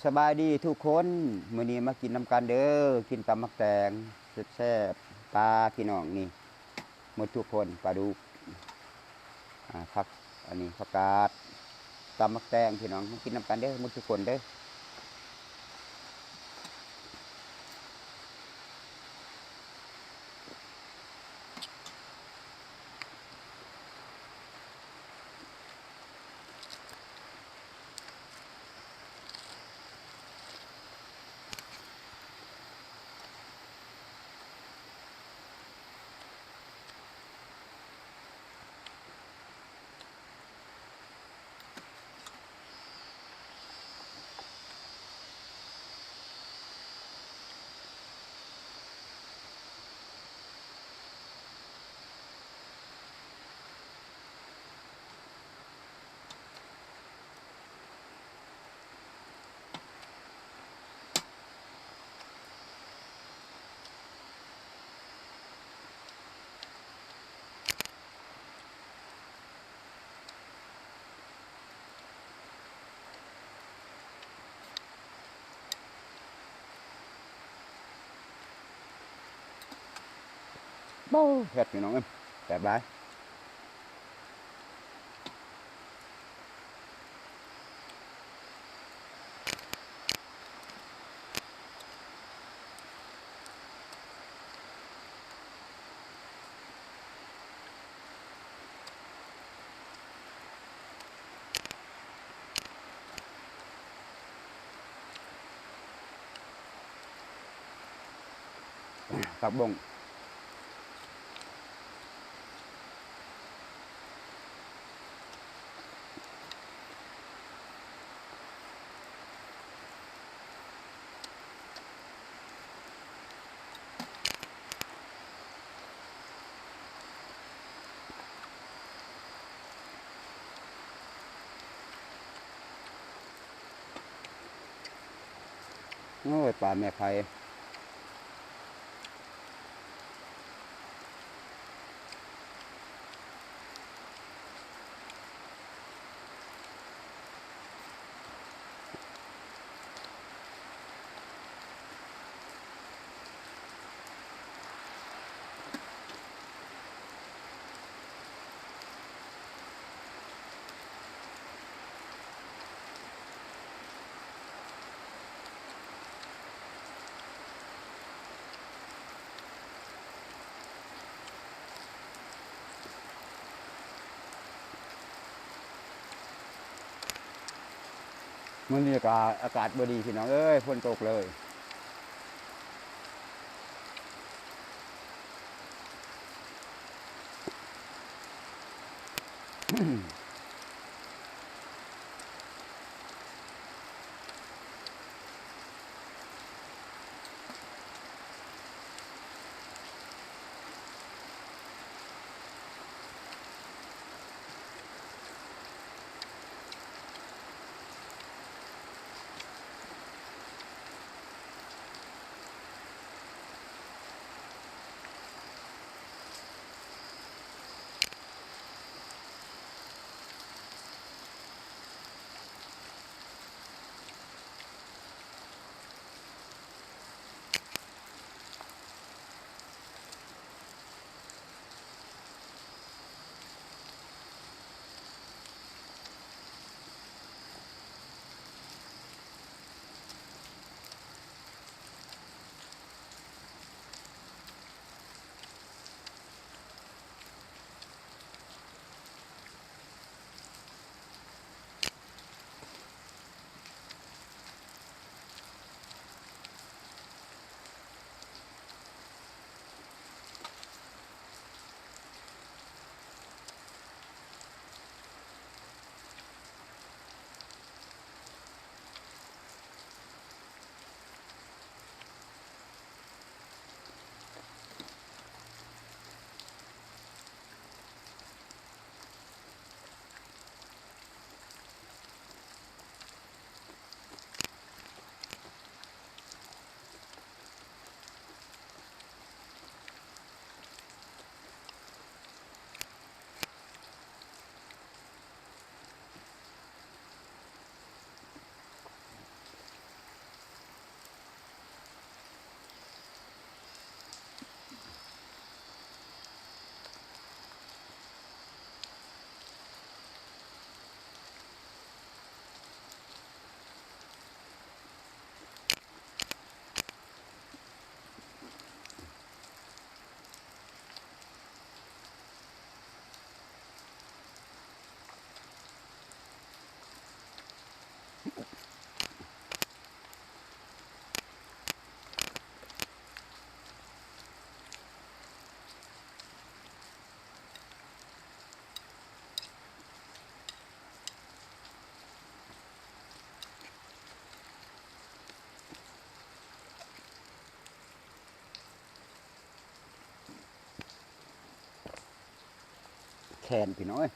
ສະບາຍດີທຸກຄົນ, ມື້ນີ້ມາກິນນຳກັນເດີ, ກິນຕຳໝາກແຕງແຊບໆ ປາພີ່ນ້ອງນີ້ ໝົດທຸກຄົນ, ປາດຸກ ອ່າ ຜັກ ອັນນີ້ຜັກກາດ ຕຳໝາກແຕງພີ່ນ້ອງ, ມາກິນນຳກັນເດີ ໝົດທຸກຄົນເດີ. ໂອ້ ແຊບພີ່ນ້ອງເອີຍ ແຊບຫຼາຍ. ຜັກບົ້ງ. ໂອ້ຍ ປາແມ່ໄຂ່. ມື້ນີ້ກໍອາກາດບໍ່ດີພີ່ນ້ອງເອີຍ ຝົນຕົກເລີຍ. ໂ ແທນພີ່ນ້ອງເອີຍ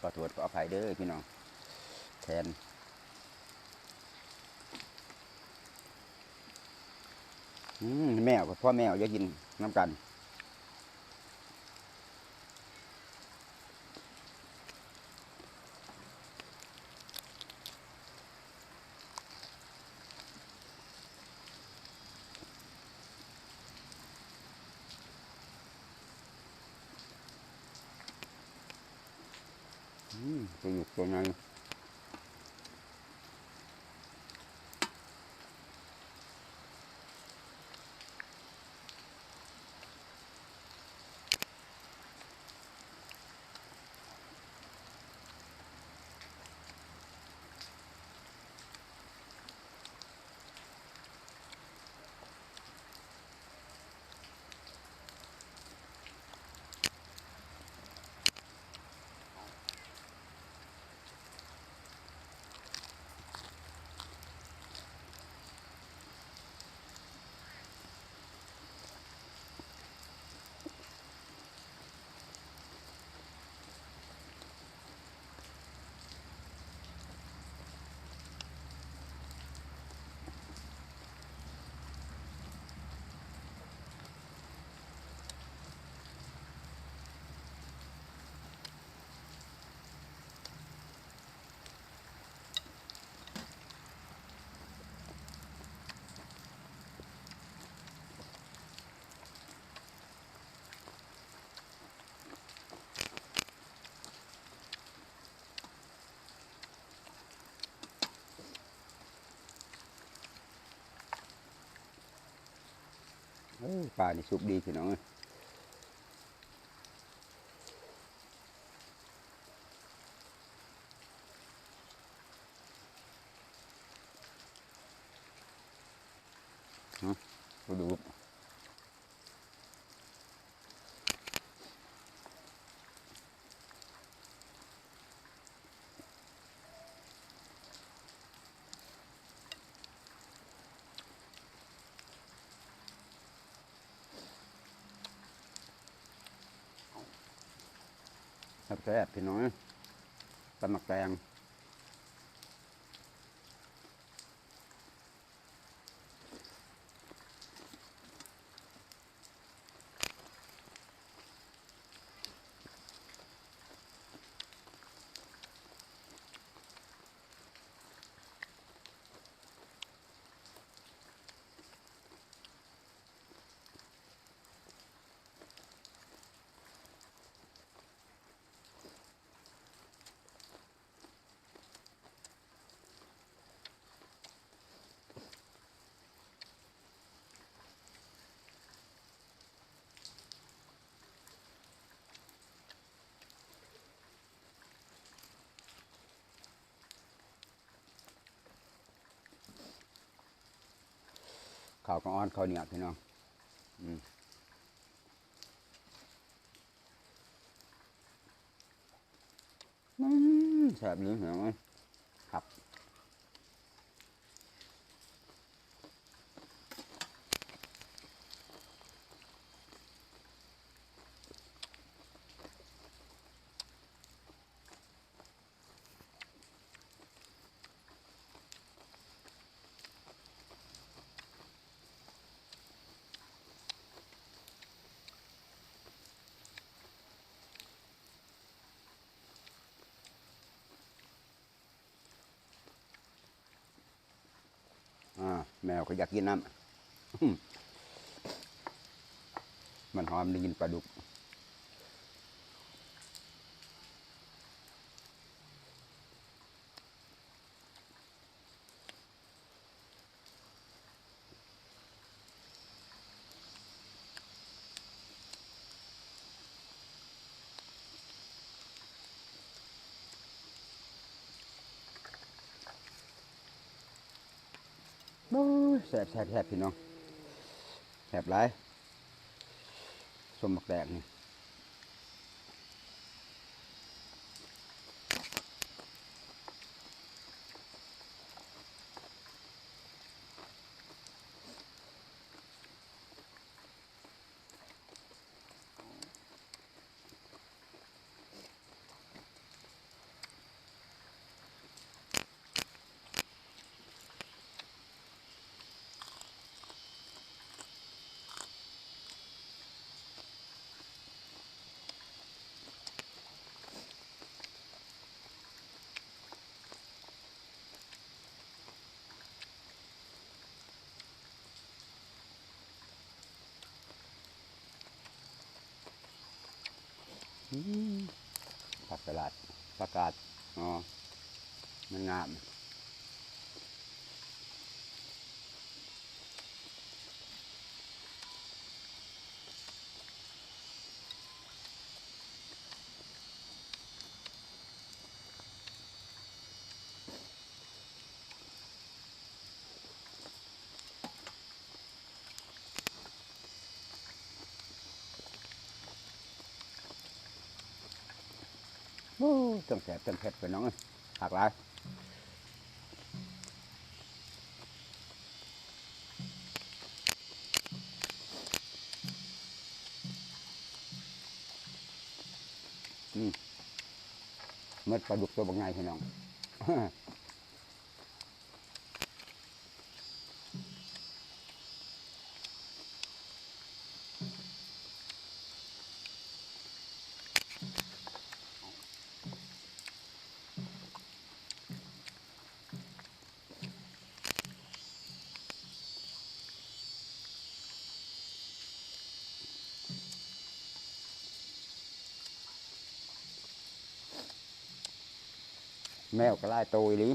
ຂໍໂທດຂໍອະໄພເດີພີ່ນ້ອງ ແທນ ອືມ ແມວ ພໍ່ແມວຢາກກິນນຳກັນ. ອືມ ປາດຸກຕົວໃຫຍ່. ເອີ ປານີ້ສຸກດີພີ່ນ້ອງເອີຍ. ຫື ບໍ່ດູ. ແຊບໆ ພີ່ນ້ອງເອີຍ ຕຳໝາກແຕງ. ເຂົ້າກໍອ່ອນ ເຂົ້າໜຽວ ພີ່ນ້ອງ ອືມ. ອືມ ແຊບດີ ພີ່ນ້ອງເອີຍ ຄັກ. ອາ ແມວກໍຢາກກິນນ້ຳ ມັນຫອມໄດ້ກິ່ນປາດຸກ. ໂອ້ຍ ແຊບໆໆ ພີ່ນ້ອງ ແຊບຫຼາຍ. ສົ້ມໝາກແຕງນີ້ ອ ອືມ ຜັກສະຫຼັດ ຜັກກາດ ອໍ ມັນງາມ. ໂອ້ ທັງແຊບທັງເຜັດ ພີ່ນ້ອງເອີຍ ຄັກຫຼາຍ. ອືມ ໝົດປາດຸກຕົວບັກໃຫຍ່ ພີ່ນ້ອງ. ແມວກໍຫຼາຍໂຕອີ່ຫຼີ.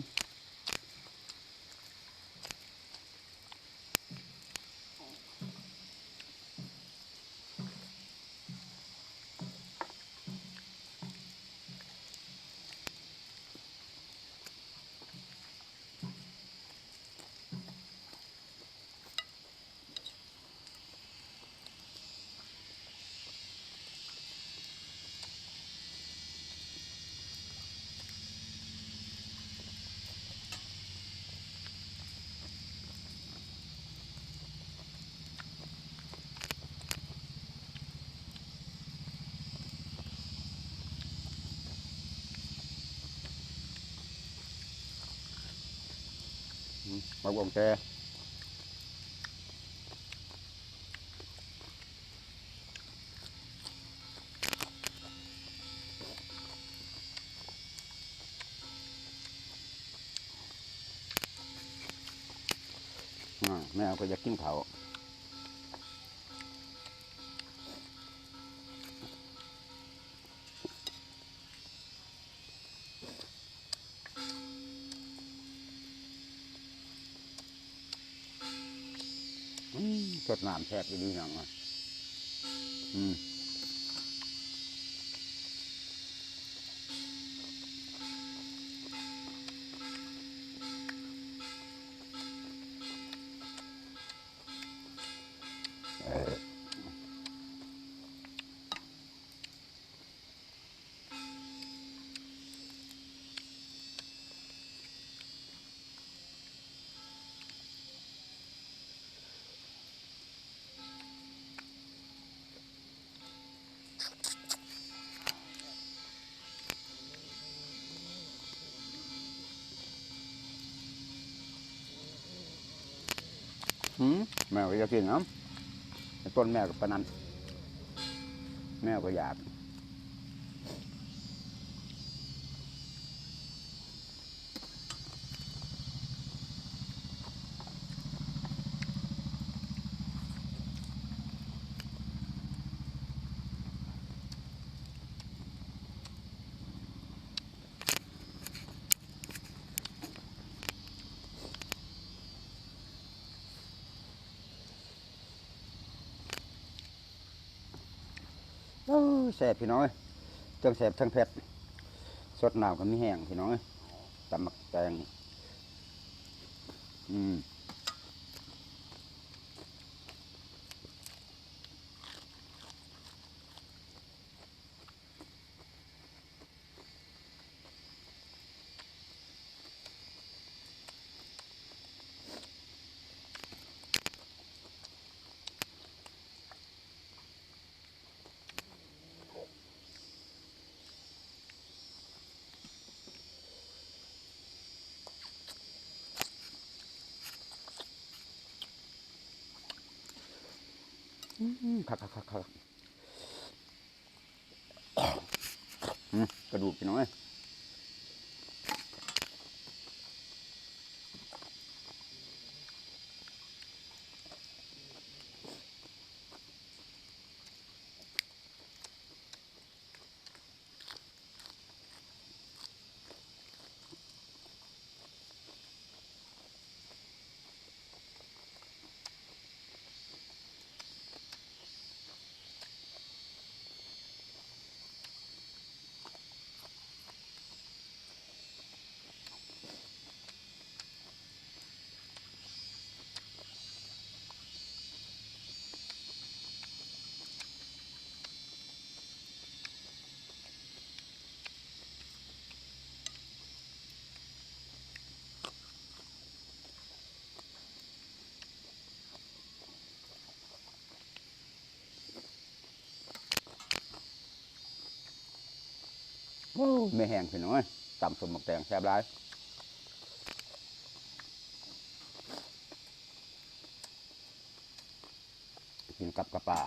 ອືມ ຜັກບົວແຕ່ ອາ ແມວກໍຢາກກິນເຂົ້າ. ອືມ ສົດນ້ຳແຊບອີ່ຫຼີ ພີ່ນ້ອງເອີຍ. ອືມ. ຫືມ ແມວກໍຢາກກິນນຳ ຕົ້ນແມວກໍປານນັ້ນ ແມວກໍຢາກ. ໂອ້ຍ ແຊບພີ່ນ້ອງເອີຍ ທັງແຊບທັງເຜັດ ສົດນ້ຳກໍມີແຮງພີ່ນ້ອງເອີຍ ຕຳໝາກແຕງ ອືມ. ອືມ ຄັກໆໆໆ. ອືມ ກະດູກພີ່ນ້ອງເອີຍ. ໂອ້ ແມ່ແຫ້ງພີ່ນ້ອງເອີຍ ຕຳສົ້ມໝາກແຕງແຊບຫຼາຍ ກິນກັບກະປາ.